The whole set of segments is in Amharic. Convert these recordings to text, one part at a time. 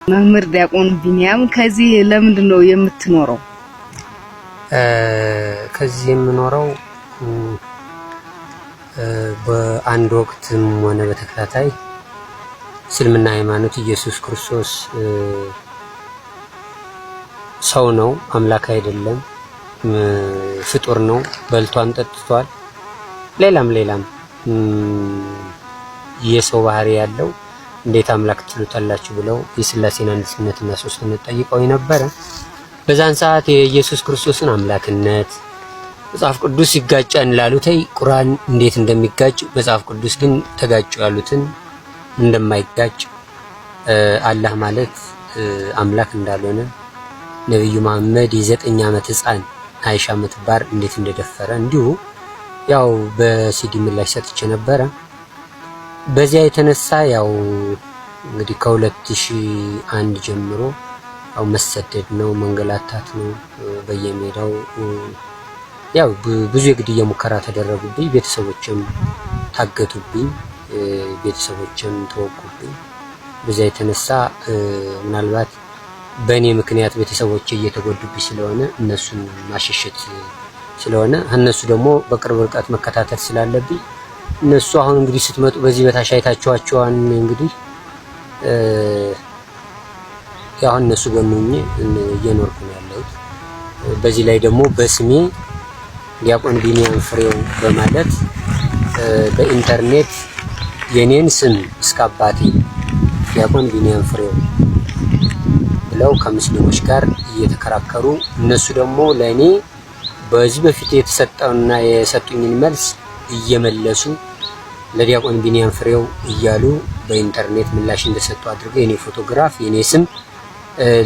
መምህር ዲያቆን ቢኒያም ከዚህ ለምንድን ነው የምትኖረው? ከዚህ የምኖረው በአንድ ወቅትም ሆነ በተከታታይ እስልምና ሃይማኖት ኢየሱስ ክርስቶስ ሰው ነው፣ አምላክ አይደለም፣ ፍጡር ነው፣ በልቷን ጠጥቷል፣ ሌላም ሌላም የሰው ባህሪ ያለው እንዴት አምላክ ትሉታላችሁ ብለው የስላሴን አንድነትና ሶስትነት ጠይቀው ነበረ። በዛን ሰዓት የኢየሱስ ክርስቶስን አምላክነት መጽሐፍ ቅዱስ ይጋጫን ላሉተይ ቁርአን እንዴት እንደሚጋጭ መጽሐፍ ቅዱስ ግን ተጋጩ ያሉትን እንደማይጋጭ አላህ ማለት አምላክ እንዳልሆነ ነብዩ መሐመድ የ9 ዓመት ሕፃን አይሻ ምትባር እንዴት እንደደፈረ እንዲሁ ያው በሲዲ ምላሽ ሰጥቼ ነበረ። በዚያ የተነሳ ያው እንግዲህ ከ2001 ጀምሮ ያው መሰደድ ነው፣ መንገላታት ነው። በየሜዳው ያው ብዙ የግድያ ሙከራ ተደረጉብኝ። ቤተሰቦችም ታገቱብኝ፣ ቤተሰቦችም ተወጉብኝ። በዚያ የተነሳ ምናልባት በእኔ ምክንያት ቤተሰቦቼ እየተጎዱብኝ ስለሆነ እነሱን ማሸሸት ስለሆነ እነሱ ደግሞ በቅርብ ርቀት መከታተል ስላለብኝ እነሱ አሁን እንግዲህ ስትመጡ በዚህ በታች አይታችኋቸዋን። እንግዲህ ያው እነሱ ጎን ሆኜ እየኖርኩ ነው ያለሁት። በዚህ ላይ ደግሞ በስሜ ዲያቆን ቢኒያም ፍሬው በማለት በኢንተርኔት የኔን ስም እስከ አባቴ ዲያቆን ቢኒያም ፍሬው ብለው ከሙስሊሞች ጋር እየተከራከሩ እነሱ ደግሞ ለእኔ በዚህ በፊት የተሰጠውና የሰጡኝን መልስ እየመለሱ ለዲያቆን ቢኒያም ፍሬው እያሉ በኢንተርኔት ምላሽ እንደሰጡ አድርገው የኔ ፎቶግራፍ የኔ ስም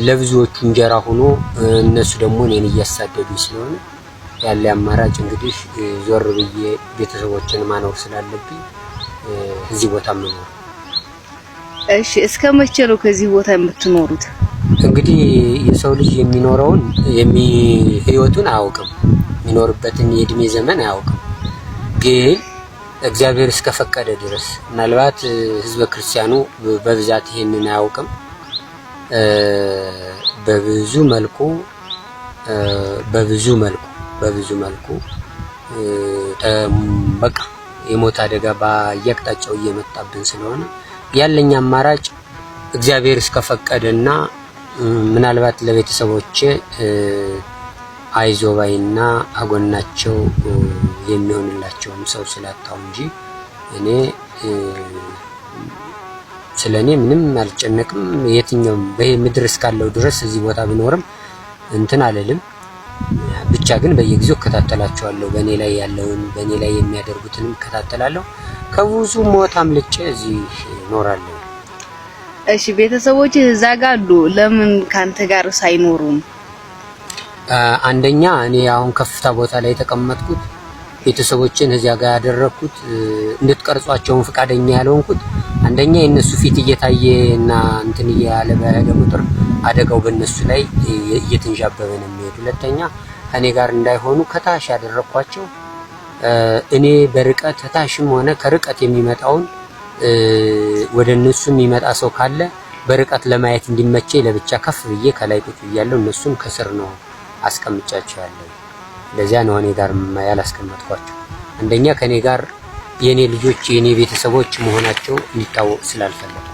ለብዙዎቹ እንጀራ ሆኖ እነሱ ደግሞ እኔን እያሳደዱ ስለሆነ ያለ አማራጭ እንግዲህ ዞር ብዬ ቤተሰቦችን ማኖር ስላለብኝ እዚህ ቦታ የምኖር። እሺ፣ እስከ መቼ ነው ከዚህ ቦታ የምትኖሩት? እንግዲህ የሰው ልጅ የሚኖረውን ህይወቱን አያውቅም፣ የሚኖርበትን የእድሜ ዘመን አያውቅም። ግን እግዚአብሔር እስከፈቀደ ድረስ ምናልባት ህዝበ ክርስቲያኑ በብዛት ይሄንን አያውቅም። በብዙ መልኩ በብዙ መልኩ በብዙ መልኩ በቃ የሞት አደጋ በየአቅጣጫው እየመጣብን ስለሆነ ያለኝ አማራጭ እግዚአብሔር እስከፈቀደና ምናልባት ለቤተሰቦቼ አይዞባይና አጎናቸው የሚሆንላቸውም ሰው ስላጣው እንጂ እኔ ስለ እኔ ምንም አልጨነቅም። የትኛውም በምድር እስካለው ድረስ እዚህ ቦታ ብኖርም እንትን አልልም። ብቻ ግን በየጊዜው እከታተላቸዋለሁ። በእኔ ላይ ያለውን በእኔ ላይ የሚያደርጉትንም እከታተላለሁ። ከብዙ ሞት አምልጬ እዚህ እኖራለሁ። እሺ፣ ቤተሰቦች እዛ ጋር አሉ። ለምን ካንተ ጋር ሳይኖሩም? አንደኛ እኔ አሁን ከፍታ ቦታ ላይ የተቀመጥኩት ቤተሰቦችን እዚያ ጋር ያደረኩት እንድትቀርጿቸውን ፈቃደኛ ያልሆንኩት አንደኛ የእነሱ ፊት እየታየ እና እንትን እያለ በሄደ ቁጥር አደጋው በእነሱ ላይ እየተንዣበበ ነው የሚሄድ። ሁለተኛ ከእኔ ጋር እንዳይሆኑ ከታች ያደረኳቸው እኔ በርቀት ከታችም ሆነ ከርቀት የሚመጣውን ወደ እነሱ የሚመጣ ሰው ካለ በርቀት ለማየት እንዲመቸኝ ለብቻ ከፍ ብዬ ከላይ ቁጭ ብያለሁ። እነሱን ከስር ነው አስቀምጫቸው ያለው። ለዚያ ነው እኔ ጋር ያላስቀመጥኳቸው። አንደኛ ከኔ ጋር የኔ ልጆች የኔ ቤተሰቦች መሆናቸው እንዲታወቅ ስላልፈለኩ።